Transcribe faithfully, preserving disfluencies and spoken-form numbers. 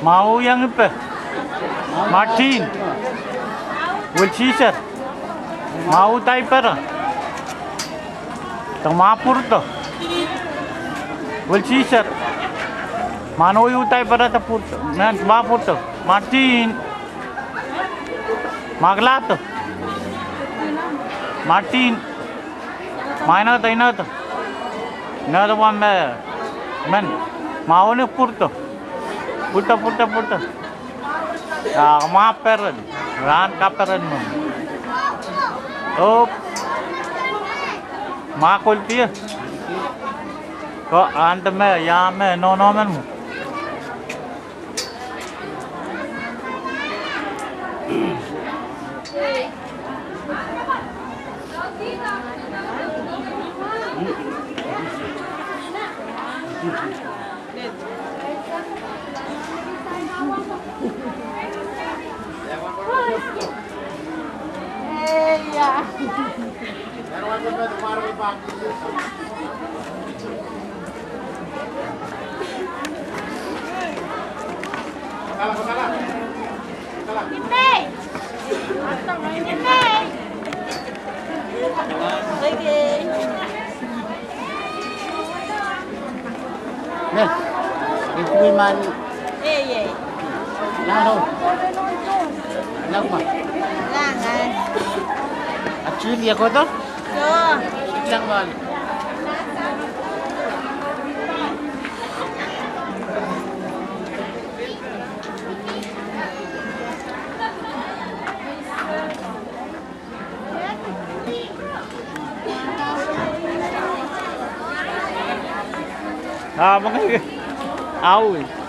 Mwahu iang ipe. Martin. Wilshisar. Mwahu daipere. Te mwahu pwurdo. Wilshisar. Mwahu iang daipere de pwurdo. Mwahu pwurdo. Martin. Mwahu kalahdo. Martin. Mwahu inehdo, inehdo. Inehdo wa me. Men. Mwahu ni pwurdo. Pwurdo, pwurdo, pwurdo. Ah, mwahu peren. Rahn kaperen men. Oh. Mwahu kolpie. Ko ante me, ia me, nohno men mwo. Meh, ipwi man. Ei, ei. Nano. Nakma. Langan. Actually, ia kohdo? Yo. Iang bali. Ah, mengei. Awi.